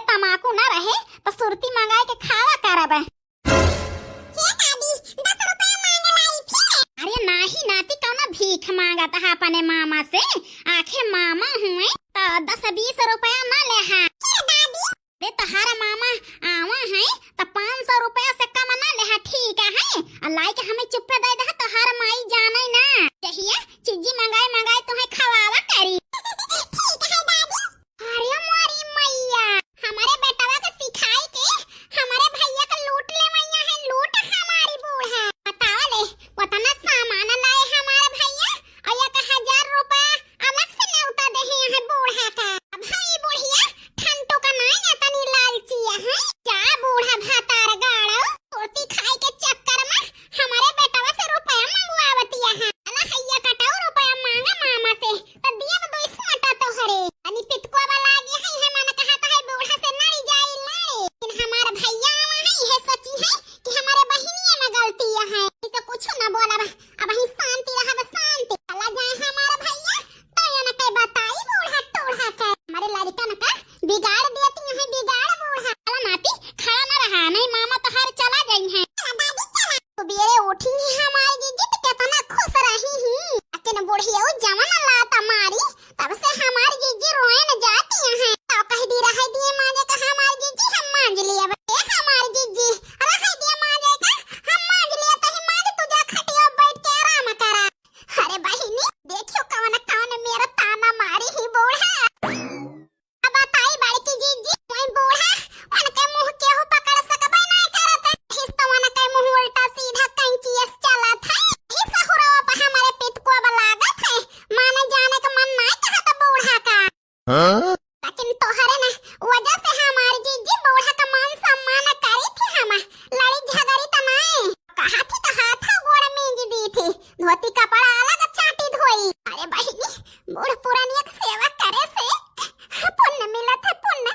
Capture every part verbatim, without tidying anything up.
तमाकू ना रहे तो सुरती मंगाए के खावा करब। हे दादी, दस रुपया मांग लाई फिर। अरे नाही नाती, कौनो भीख मांगत है अपने मामा से? आखे मामा हुए तो दस बीस रुपया ना लेहा। हे दादी। दे तोहार मामा आवा है तो पाँच सौ रुपया से कम ना लेहा, ठीक है? आ लाई के हमें चुप्पे दे दे, तोहार माई जाने ना। जहिया चिज्जी मंगाए मंगाए तुम्हें खवावा करी। ठीक है दादी। अरे मोरी मैया, हमारे बेटवा के सिखाई के हमारे भैया के लूट ले मैया है, लूट हमारी बूढ़ा। बताओ ले, उतना सामान लाए हमारे भैया और एक हजार रुपया अलग से नेवता देहे है बूढ़ा का। अब है बुढ़िया ठंटो का नाई इतनी लालची है। जा बूढ़ा भातार गाड़ो, रोटी खाए के चक्कर में हमारे बेटवा से रुपया मंगवावतिया है। अला हैया कटाऊ रुपया मांगा मामा से, त दिया तो दो सौ आटा तोहरे। अनी पितको वाला आगे है, है मन कहा तो है बूढ़ा से लड़ी जाई लड़े। लेकिन हमार भैया आवा है, यह सोची है कि हमारे बहिनिया में गलती है। ई तो कुछ ना बोला बा, अब ही शांति रहा बा, शांति। चला जाए हमार भैया, तो ये ना कह बताई बूढ़ा टूढ़ा के। हमारे लड़कन का बिगाड़ देती है, बिगाड़ बूढ़ा। चला नाती, खड़ा ना रहा, नहीं मामा तोहार चला जाई है। चला दादी, चला। सुबेरे उठी ही हमारी जीजी तो कितना खुश रही ही, लेकिन बुढ़िया जवन लात मारी, तब से हमारी जीजी रोए न जाती है। तो कह दी, रह दिए मांजे का हमारी जीजी, हम मांज लिए। ए हमारी जीजी, रह दिए मांजे का, हम मांज लिए, तो ही मांज, तू जा खटिया बैठ के आराम करा। अरे बहिनी, देखियो कवन कवन मेरा ताना मारी ही बूढ़ा। अब बताई बड़की जीजी, कोई बूढ़ा, उनके मुंह केहू पकड़ सकबे नहीं करत। हिस तो उनके मुंह उल्टा सीधा कैंची अस चलत है। ई सहुरवा पे हमारे पितको अब लागत है, माने जाने का मन नहीं कहत बूढ़ा का। हाँ? लेकिन तोहरे ना वजह से हमार जीजी बूढ़ा का मान सम्मान करी थी, हम लड़ी झगड़ी त नहीं। कहा थी तो हाथ गोड़ मींज दी थी, धोती कपड़ा अलग चाटी धोई। अरे बहिनी, बूढ़ पुरानिया के सेवा करे से पुण्य मिलत है, पुण्य।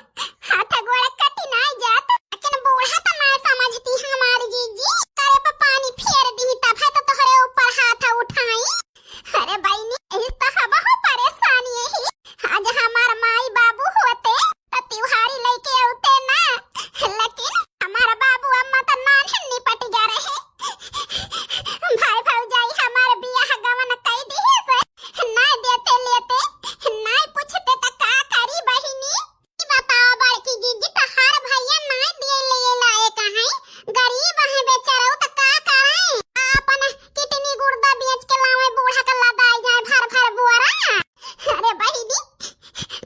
हाथ गोड़ कटी नाई जात, लेकिन बूढ़ा तो ना समझती हमार जीजी। करे पे पानी फेर दी तब है तो तोहरे ऊपर हाथ उठाई। अरे बहिनी, यही तो हम हो परेशानी यही। आज हमार माई बाबू होते तो तिवारी लेके आते ना, लेकिन हमार बाबू अम्मा तो नान निपट गया रहे। भाई भौजाई हमार बियाह गवन कई दिए से ना देते लेते, ना पूछते तो का करी बहिनी? ई बताओ बड़की जीजी, तोहार भैया ना दिए ले लायक है, गरीब है बेचारा, तो का करे? आपन किडनी गुर्दा बेच के लावे बूढ़ा के लदाई जाए भर भर बोरा। अरे बहिनी,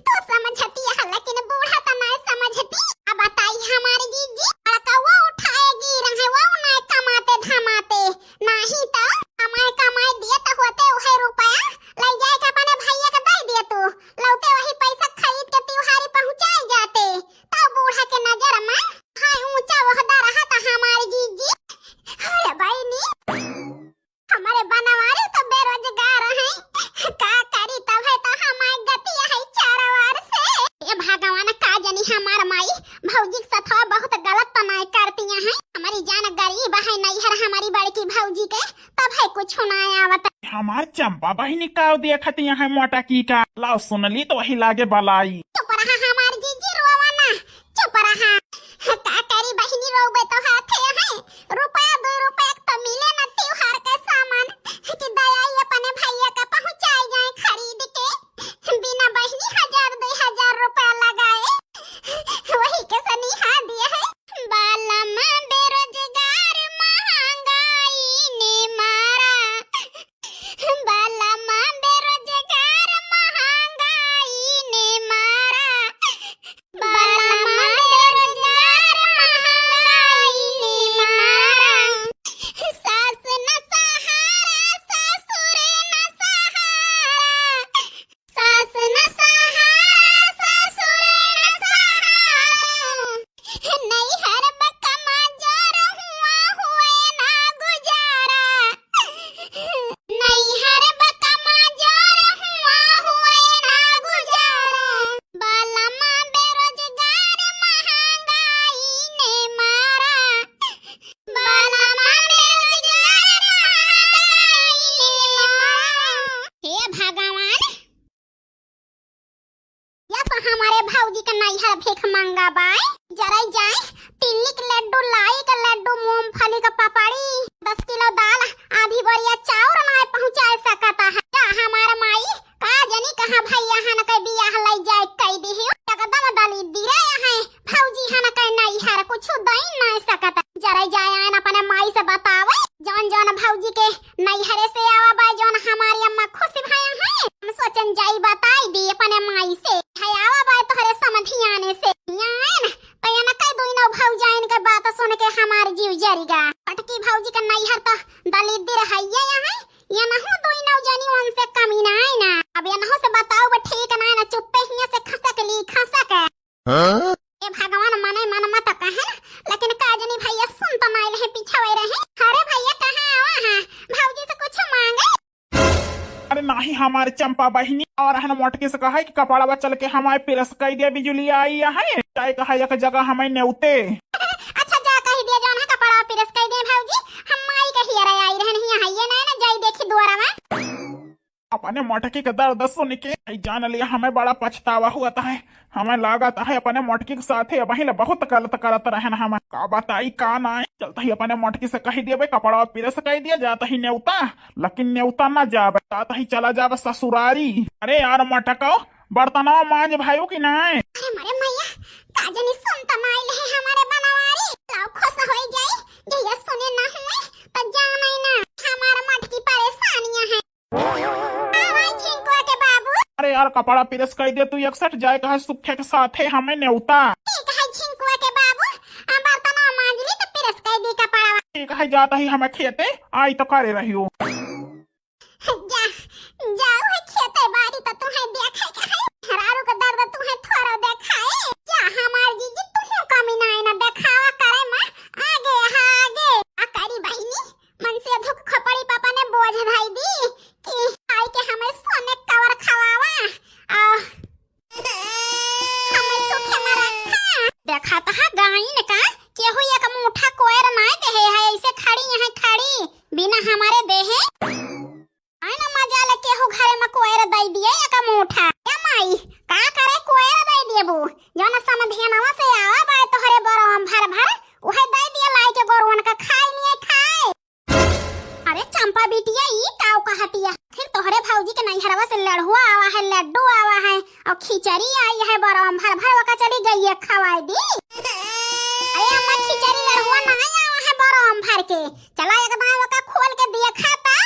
तू समझती है, लेकिन बूढ़ा तो ना समझती। अब बताई हमारी जीजी, बड़का वो उठाए गिर है, वो ना कमाते धमाते, नाही तो कमाए कमाए दिए तो होते वही रुपया, ले जाए के अपने भैया के दे दिए तू, लौटे वही पैसा खरीद के तिवारी पहुँचाए जाते, तो बूढ़ा के नजर में हाय ऊंचा ओहदा रहा था हमार जीजी। अरे बहिनी, हमारे बनवारी तो बेरोजगार है, का करी तब है तो हमार गति है चारों ओर से। ये भगवान का जानी हमार माई भौजी के साथ बहुत गलत तो नहीं करती है, हमारी जान गरीब है नैहर हमारी बड़की भौजी के, तब है कुछ ना आवत। हमार चंपा बहिनी का देखत यहाँ मोटा की का, लाओ सुन ली तो वही लागे बलाई। चुप रहा हमार जीजी, रोवा ना, चुप रहा। का करी बहिनी, रोबे तो हाथे है, रुपया दो रुपया तो मिले न त्योहार के सामान, कि दयाई अपने भैया का पहुँचाए जाए खरीद के। बिना बहिनी हजार दो हजार रुपया लगाए, वही के सनिहा दिए है। बालमा बेरोजगार महंगाई ने मारा, बालमा बेरोजगार महंगाई ने मारा, चराई जाए, तिल्ली के लड्डू, लाई के लड्डू, मूंगफली के पपड़ी, दस किलो दाल, आधी बोरिया चाउर नाय पहुँचाए सकत है। जा हमार माई, का जनी कहाँ भैया हन के बियाह लई जाए कई दिहियो। एकदम दलिद्दर है भौजी हन के नैहर, कुछ दई नाय सकत। जराई जाए आयन अपने माई से बतावे, जौन जौन भौजी के नैहरे से आवा बाय, जौन हमारी अम्मा खुश भया है, हम सोचन जाई बताई दी अपने माई से। है आवा बाय तोहरे समधियाने से। यान तो एनके दुइनो भौजाइन के बात सुन के हमार जीव जरिगा। पटकी भौजी के नैहर तो दलिद्दर हइये है, एनहू दुइनो जनी उनसे कमी नाय ना। अब एनहू से बताओ बा ठीक नाय ना, चुप्पे हियां से खसक ली, खसक। हाँ? ए भगवान, मने मन मत कहे, लेकिन का जनी भैया सुन तो नाय लेहे, पीछे वही रहे। अरे भैया, कहाँ आवा है? भौजी से कुछ मांगे? अरे नाही हमार चंपा बहिनी, और हन मोटकी से कहे कि कपड़वा चल के हमारे पिरस कई दे, बिजुली आई है, चाहे कहा एक जगह हमें नेवते। अच्छा जा कही दिया, जौन है कपड़वा पिरस कई दे भौजी, हम माई के हियरे आई रहन हिया है, ये नहीं ना जाई देखी दुआरा में। अपने मोटकी के दर्द सुन के, आई जान लिया, हमें बड़ा पछतावा हुआ था है। हमें लागत है अपने मोटकी के साथे अबहिं ले बहुत गलत करत रहन हम। का बताई का नाय। चलत ही अपने मोटकी से कही देबे, कपड़वा पिरस कई दिया, जात ही नेवता, लेकिन नेवता ना जाबे, जात ही चला जाबे ससुरारी। अरे यार मोटको, बर्तनवा मांज भाई कि नाय? अरे मरे मैया, का जनी सुन त नाय लेहे हमारे बनवारी। लाओ खुश होई जाई, जहिया सुने ना हुए, त जाने ना हमार मोटकी परेशानियां हैं। आवाज झिंकुआ के बाबू। अरे यार, कपड़ा पिरस कई दे तू, एक सठ जाए कहे सुखे के साथे हमें नेवता। ठीक है झिंकुआ के बाबू, आ बर्तन मांज ली तो पिरस कई दी कपड़ा। ठीक है, जात ही हमें खेते, आई तो करे रहियो। जा, जाओ है खेते बारी तो तुम्हें देखे के है, हरारू का दर्द तुम्हें थोड़ा देखाए। जा हमार जीजी, तुम्हें कमी ना है ना देखावा करे में, आगे, हाँ, आगे। आ करी बहिनी, मन से धुक खोपड़ी पापा ने बोझ धई दी कि आई के हमें सोने कवर खवावा, आ हमें सुखे में रखा। देखा तो हा गाइन का, केहू एक मुठा कोयर नाय देहे है, ऐसे खड़ी यहाँ खड़ी, बिना हमारे देहे। आय ना मजा ले केहू घरे में कोयर दई दिए एक मुठा। ए माई, का करे कोयर दई दिए बू? जौन समधियनवा से आवा बाय तोहरे बरम भर भर, उहे दई दिए लाई के गोरुअन का खाए लिए खाए। अरे चंपा बिटिया, ई काव कहतिया? फिर तोहरे भौजी के नैहरवा से लड़हुआ आवा है, लड्डू आवा है, और खिचड़ी आई है बरम भर भर, ओका चली गइया खवाई दी। अरे अम्मा, खिचड़ी लड़हुआ नाय आवा है बरम भर के, चला एक दाएं ओका खोल के देखा तो,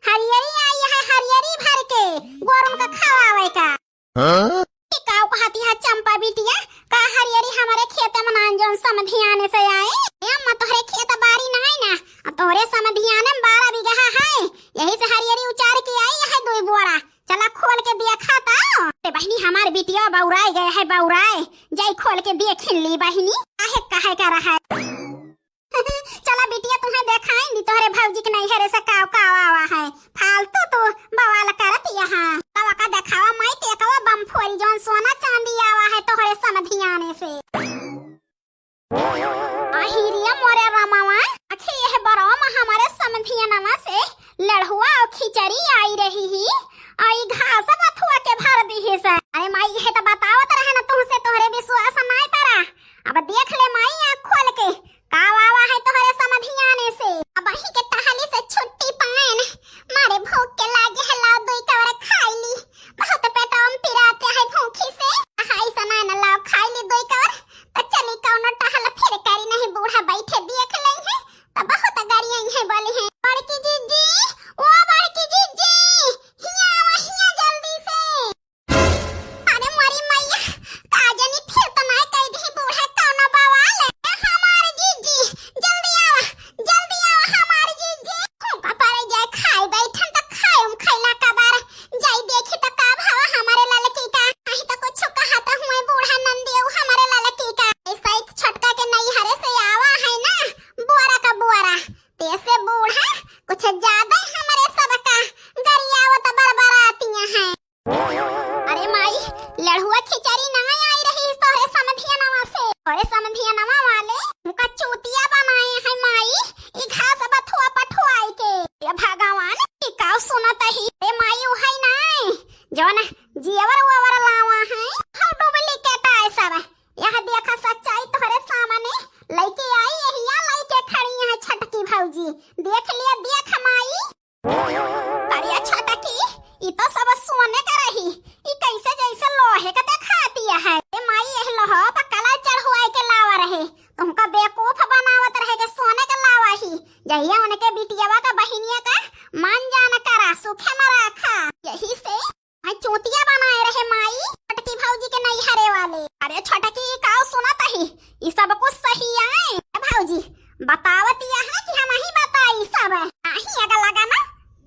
हरियरी आई है, हरियरी भर के, गोरुन का खवावे का। हाँ? ई काव कहती है चंपा बिटिया, का हरियरी हमारे खेत में नान जौन समधियाने से आए? ए अम्मा, तोहरे खेत बारी नाय ना, आ तोहरे समधियाने में बारह बीघा है, यही से हरियरी उचार के आई है दुई बोरा। चला खोल के देखा तो। ते बहिनी, हमार बिटिया बौराए गए है, बौराए। जाई खोल के देखिन ली बहिनी, काहे कहे का रहा है। चला बिटिया, तुम्हें देखाई दी तोहरे भौजी के नैहरे से काव काव आवा है। फालतू तू बवाल करत यहाँ। तब का देखावा माई के एकवा बम फोरी जौन सोना चांदी आवा है तोहरे समधियाने से। आहिरिया मोरे रामावा, आखिर यह बरवा में हमारे समधियनवा से लड़हुआ और खिचड़ी आई रही ही, और ई घास बथुआ के भर दी ही से। अरे माई, यह तो बतावत रहे ना तुमसे, तोहरे विश्वास नाय परा। अब देख ले माई आँख खोल के, का आवा है तोहरे समधियाने से। अबही के टहली से छुट्टी पाएन, मारे भूख के लागे है, लाओ दुई कवर खाई ली। बहुत पेटवा में पिराते है भूखी से। हाय सनान, लाओ खाई ली दुई कवर, त चली कौनो टहल फिर करी, नहीं बूढ़ा बैठे देख लेई है, त बहुत गरियाई है, बोली है, "बड़की जीजी, ओ बड़की जीजी, हिया आवा, हिया जल्दी से।" अरे मोरी मैया, का जनी फिर तो नाय कह दी बूढ़ा कौनो बवाल। ए हमार जीजी, जल्दी आवा, जल्दी आवा हमार जीजी। फूका पड़े जाए, खाए बैठन त खाए, हम खैला का बार जाई देखी त का भावा हमारे ललकी का। नहीं त कुछ कहा त हुए बूढ़ा नंदियो हमारे ललकी का। ऐसा ही छोटका के नैहरे से आवा है ना, बुआरा का बुआरा। तेसे बूढ़ा कुछ ज्यादा ही हमारे सबका गरियावत बरबरातियां हैं। अरे माई, लड़हुआ खिचड़ी ना आई रही तोहरे समधियनवा से। तोहरे समधियनवा वाले उनका चूतिया बनाए हैं माई, ई घास बथुआ पठुआई के। ए भगवान, ई काव सुनत ही? ए माई, उहई नाय, जौन जेवर ओवर लावा है, हौ duplicate आए सब। यह देखा सच्चाई तोहरे ई सब कुछ सही है। ए भौजी, बतावत यह है कि हम ही बताई सब। आही अगर लगा ना,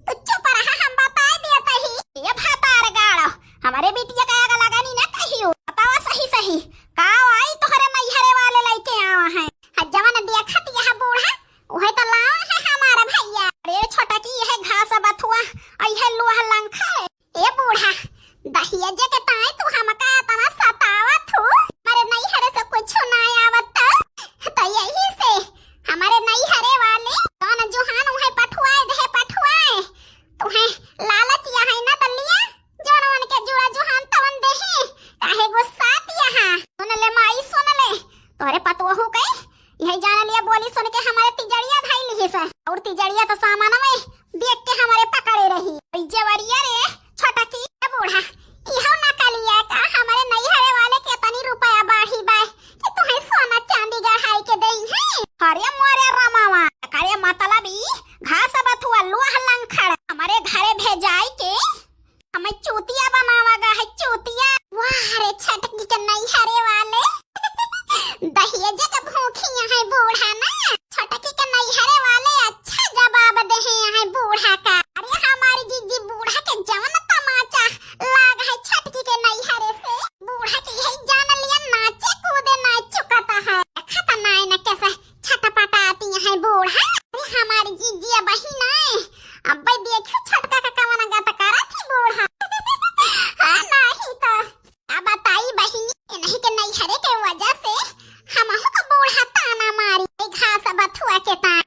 तो चुप रहा, हम बताए देत ही। ये भतार गाड़ो, हमरे बिटिया का अगर लगा नी ना कहियो। बतावा सही सही, का आई तोहरे नैहरे वाले लइके आवा है? आ जवन देखत यह बूढ़ा, उहे तो लावा है हमार भैया। अरे छोटकी, यह घास बथुआ, आ यह लोहा लंखड़ है। ए बूढ़ा, दहिये जे के ताई तू हमका इतना सतावत हू? हमरे नैहरे से कुछ ना आवत तो, तो यही से हमरे नैहरे वाले जौन जुहान उहे पठुआए दे पठुआए। तुहे लालच यहाँ ना दलिया, जौन उनके जुड़ा जुहान तवन देही, काहे गुस्सात यहाँ? सुन ले माई, सुन ले, तोहरे पतोहू के यही जान लिया, बोली सुन के हमरे तिजड़िया धई लिहिस। और तिजड़िया तो सामान में देख के हमरे पकड़े रही। ई जेवरिया रे छोटकी, ए बूढ़ा, इहो नकलिया का? हमरे नैहरे वाले के तनी रुपया बाढ़ी बाय कि तुहे सोना चांदी गढ़ाई के देई है? अरे मोरे रमावा, करे मतलब ई घास बथुआ लोहा लंखड़ हमरे घरे भेजाई के हमें चूतिया बनावा गा है, चूतिया। वाह रे छोटकी के नैहरे वाले, दहिये जे के भूखिया है बूढ़ा ना। छोटकी के नैहरे वाले अच्छा जवाब देहे है बूढ़ा का। अरे हमारी जीजी, बूढ़ा के जवन तमाचा लाग है छोटकी के नैहरे से, बूढ़ा के यही जान लिया नाचे कूदे ना चुकता है। देखा त नाय न कैसे छटपटाती है बूढ़ा। अरे हमारी जीजी अबही नाय, अब्बे देखियो छोटका का कवन गत करत ही बूढ़ा। हाँ, नाही तो। अब बताई बहिनी, इन्हीं के नैहरे के वजह से हमहू को बूढ़ा ताना मारी, ए घास बथुआ के ताना।